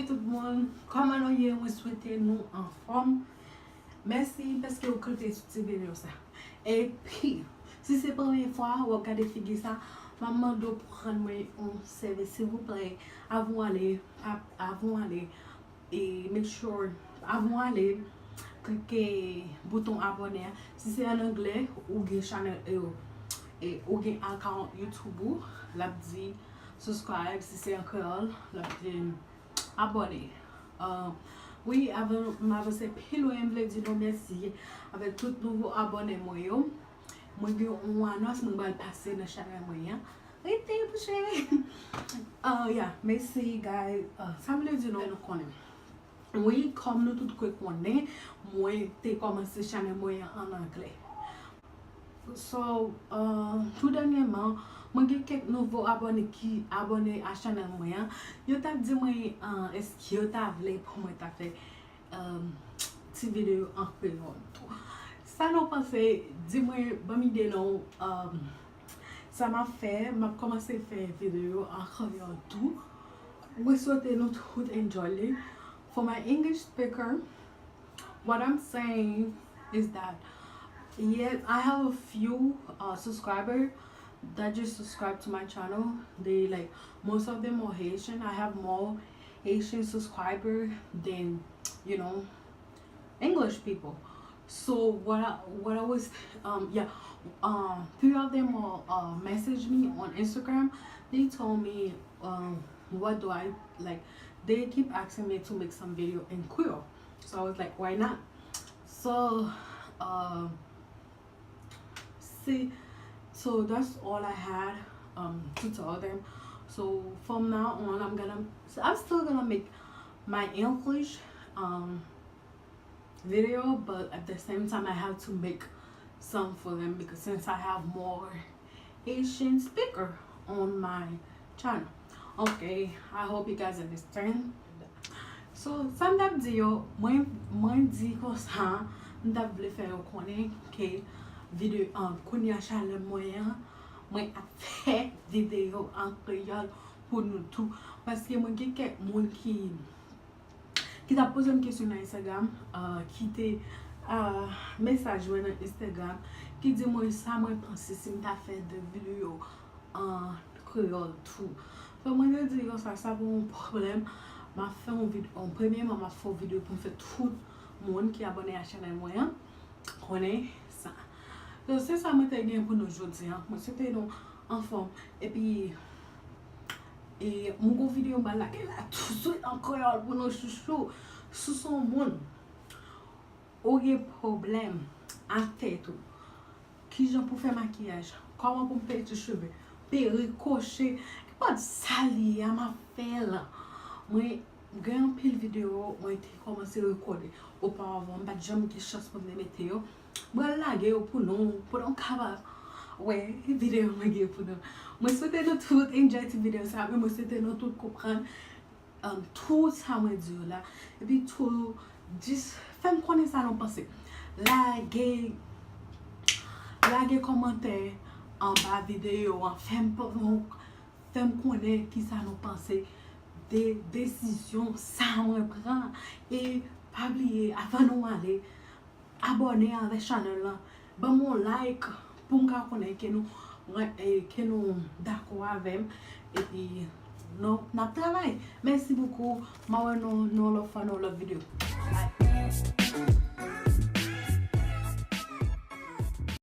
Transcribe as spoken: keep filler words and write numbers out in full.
Tout moun, kòman nou ye? Mwen swete nou anfòm. Mèsi paske w klike sou ti videyo sa. Epi, si se premye fwa w ap gade figi sa, m ap mande w pou rann mwen yon sèvis, silvouplè. Avan w ale, pa, avan w ale, e make sure, avan w ale, klike bouton abòne a. Si se an anglè, ou gen chanèl, e, e, ou gen account YouTube ou, l ap di subscribe. Si se an kreyòl, l ap di abòne. Ah, wi, avan m avanse pi lwen, m vle di nou mèsi avèk tout nouvo abòne mwen yo. Mwen gen yon anons mwen pral pase nan chanèl mwen an. Rete, bouche. Ah, yeah, mèsi, guys. Ah, sa m vle di nou, nou konnen. Wi, kòm nou tout kwè konnen, mwen te kòmanse chanèl mwen an an anglè. So, uh, tou dènyèman, mwen gen kèk nouvo abòne ki abòne a chanèl mwen an. Yo t ap di mwen, uh, èske yo ta vle pou mwen ta fè, um, ti videyo an kreyòl tou. Sa nou panse, di mwen, ban m ide nou, um, sa m ap fè, m ap kòmanse fè videyo an kreyòl tou. Mwen swete nou tout enjoy li. For my English speaker, what I'm saying is that, yes, I have a few, uh, subscriber that just subscribe to my channel. They, like, most of them are Haitian. I have more Haitian subscriber than, you know, English people. So what I, what I was, um, yeah, um, three of them will, uh, message me on Instagram. They told me, um, what do I, like, they keep asking me to make some video in Creole. So I was like, why not? So, uh, see, so that's all I had, um, to tell them. So from now on, I'm gonna, I'm still gonna make my English, um, video, but at the same time, I have to make some for them because since I have more Haitian speaker on my channel. Okay, I hope you guys understand. So, sa m t ap di yo, mwen, mwen di konsa, m t ap vle fè yo konnen ke videyo, um, kounye a chanèl mwen an, mwen ap fè videyo an kreyòl pou nou tou. Paske mwen gen kèk moun ki ki t ap poze m kesyon nan Instagram, ah, ki te, ah, mesaj mwen nan Instagram, ki di mwen sa mwen panse si m ta fè de videyo an kreyòl tou. So, mwen te di konsa, sa pa yon pwoblèm. M ap fè yon videyo, premyèman, m ap fè yon videyo pou m fè tout moun ki abòne a chanèl mwen an konnen sa. So, se sa mwen te gen pou nou jodi a. Mwen swete nou anfòm. Epi, e, mwen gon videyo m pral lage la touswit an kreyòl pou nou chouchou. Si w se yon moun, ou gen pwoblèm ak tèt ou, kijan pou fè makiyaj, kòman pou m penti cheve, perik, kwoche, nenpòt sa li ye a, m ap fè l. Mwen gen anpil videyo mwen te kòmanse rekòde oparavan, m pa t janm gen chans pou m te mete yo. Mwen lage yo pou nou, pou nou kapab wè videyo mwen gen pou nou. Mwen swete nou tout enjoy ti videyo sa, men mwen swete nou tout konprann, um, tout sa mwen di yo la. Epi tou, jis fè m konnen sa nou panse. Lage, lage kòmantè anba videyo an. Fè m, fè m konnen kisa nou panse de desizyon sa mwen pran. E pa bliye, avan nou ale, abòne avèk chanèl lan. Ban m yon like pou m ka konnen ke nou, e, ke nou dakò avè m. Epi, nou, n ap travay. Mèsi bokou. M a wè nou, nou lòt fwa, nou lòt videyo.